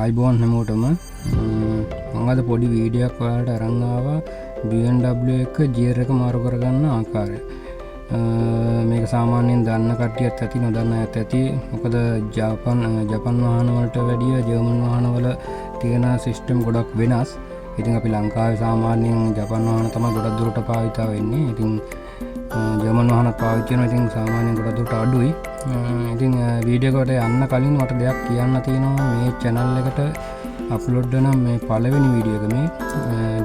ආයුබෝවන් හැමෝටම. මං අද පොඩි වීඩියෝ එකක් ඔයාලට අරන් ආවා BMW එක ගියර් එක මාරු කරගන්න ආකාරය. මේක සාමාන්‍යයෙන් දන්න කට්ටියත් ඇති, නොදන්න අයත් ඇති. මොකද ජපන් ජපන් වාහන වලට වැඩිය ජර්මන් වාහන වල තියෙන සිස්ටම් ගොඩක් වෙනස්. ඉතින් අපි ලංකාවේ සාමාන්‍යයෙන් ජපන් වාහන තමයි ගොඩක් දුරට භාවිතා වෙන්නේ. ඉතින් ජර්මන් වාහනත් පාවිච්චි වෙනවා. ඉතින් සාමාන්‍යයෙන් ගොඩක් දුරට අඩුයි. ඉතින් වීඩියෝ එකට යන්න කලින් මට දෙයක් කියන්න තියෙනවා. මේ චැනල් එකට අප්ලෝඩ් වෙන මේ පළවෙනි වීඩියෝ එක මේ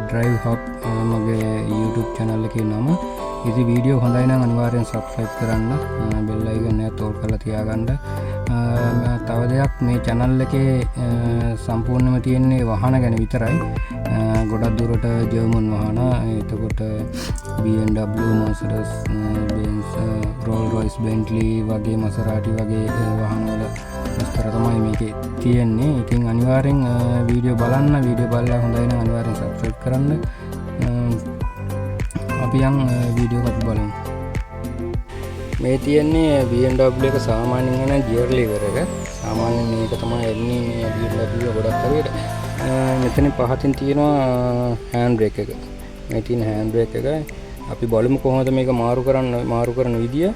ඩ්‍රයිව් හබ් මගේ YouTube channel එකේ නම. ඉතින් වීඩියෝ හොඳයි නම් අනිවාර්යෙන් සබ්ස්ක්‍රයිබ් කරන්න, බෙල් අයිකන් එකත් ඕල් කරලා තියාගන්න. තව දෙයක්, මේ චැනල් එකේ සම්පූර්ණයෙන්ම තියෙන්නේ වාහන ගැන විතරයි. ගොඩක් දුරට ජර්මන් වාහන, එතකොට BMW, Mercedes Benz, Rolls Royce, Bentley වගේ, Maserati වගේ වාහන වල විස්තර තමයි මේකේ තියෙන්නේ. ඉතින් අනිවාර්යෙන් වීඩියෝ බලන්න. වීඩියෝ බලලා හොඳයි නම් අනිවාර්යෙන් සබ්ස්ක්‍රයිබ් කරන්න. අපි යන් වීඩියෝ එකක් බලමු. මේ තියෙන්නේ BMW එක සාමාන්‍යයෙන් එන ගියර් ලීවර් එක. සාමාන්‍යයෙන් මේක තමයි එන්නේ මේ BMW ගොඩක් හරියට. මෙතන පහතින් තියෙනවා හෑන්ඩ් බ්‍රේක් එක. මේ තියෙන හෑන්ඩ් බ්‍රේක් එක. අපි බලමු කොහොමද මේක මාරු කරන්න, මාරු කරන විදිය.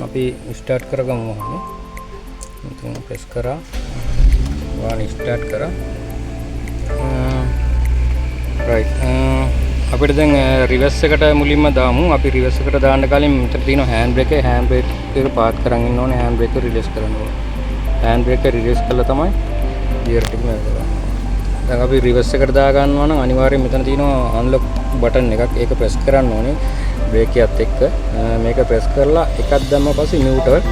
අපි ස්ටාර්ට් කරගමු වාහනේ. ඉතින් ප්‍රෙස් කරා. වාහනේ ස්ටාර්ට් කරා. රයිට්, අපිට දැන් රිවර්ස් එකට මුලින්ම දාමු. අපි රිවර්ස් එකට දාන්න කලින් මෙතන තියෙනවා හෑන්ඩ් බ්‍රේක් එක. හෑන්ඩ් බ්‍රේක් එක පාත් කරන් ඉන්න ඕනේ. හෑන්ඩ් බ්‍රේක් එක රිලීස් කරන්න ඕනේ. හෑන්ඩ් බ්‍රේක් එක රිලීස් කළා තමයි ගියර් ටික මේක කරන්නේ. දැන් අපි රිවර්ස් එකට දා ගන්නවා නම් අනිවාර්යයෙන් මෙතන තියෙනවා අන්ලොක් බටන් එකක්. ඒක ප්‍රෙස් කරන්න ඕනේ බ්‍රේක් එකත් එක්ක. මේක ප්‍රෙස් කරලා එකක් දැම්ම පස්සේ නියුට්‍රල්,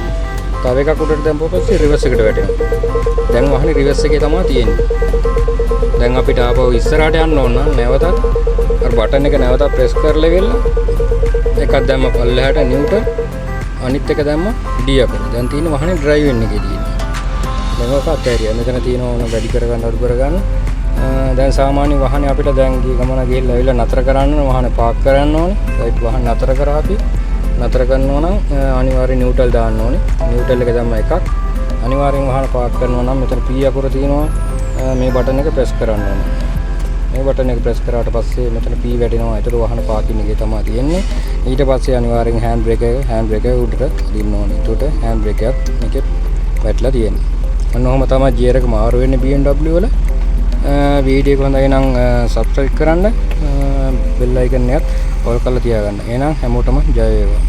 තව එකක් උඩට දැම්මම පස්සේ රිවර්ස් එකට වැටෙනවා. දැන් වාහනේ රිවර්ස් එකේ තමයි තියෙන්නේ. දැන් අපිට ආපහු ඉස්සරහට යන්න ඕන නම් නැවතත් අර බටන් එක නැවතත් ප්‍රෙස් කරලා ඉවරලා එකක් දැම්ම පල්ලෙහාට නියුට්‍රල්, අනිත් එක දැම්ම D අකුර. දැන් තියෙන වාහනේ ඩ්‍රයිවිං එකේ තියෙන්නේ. දැන් ඔක අතෑරියා. මෙතන තියෙනවා ඕන වැඩි කරගන්න, අඩු කරගන්න. දැන් සාමාන්‍ය වාහනේ අපිට දැන් ගිය ගමන ගිහිල්ලා ඇවිල්ලා නතර කරන්න ඕන, වාහනේ පාක් කරන්න ඕනේ. රයිට්, වාහන නතර කරා. අපි නතර කරනවා නම් අනිවාර්යෙන් නියුට්‍රල් දාන්න ඕනේ. නියුට්‍රල් එක දැම්ම එකක්. අනිවාර්යෙන් වාහන පාක් කරනවා නම් මෙතන P අකුර තියෙනවා. මේ බටන් එක ප්‍රෙස් කරන්න ඕනේ. මේ බටන් එක ප්‍රෙස් කරාට පස්සේ මෙතන P වැටෙනවා. ඒතර වාහන පාකින් එකේ තමයි තියෙන්නේ. ඊට පස්සේ අනිවාර්යෙන් හෑන්ඩ් බ්‍රේක් එක උඩට අදින්න ඕනේ. එතකොට හෑන්ඩ් බ්‍රේක් එකත් මේකේ වැටලා තියෙනවා. ඔන්න ඔහොම තමයි ගියර් එක මාරු වෙන්නේ BMW වල. වීඩියෝ එක හොඳයි නම් සබ්ස්ක්‍රයිබ් කරන්න, බෙල් අයිකන් එකත් ඔල් කරලා තියාගන්න. එහෙනම් හැමෝටම ජය වේවා.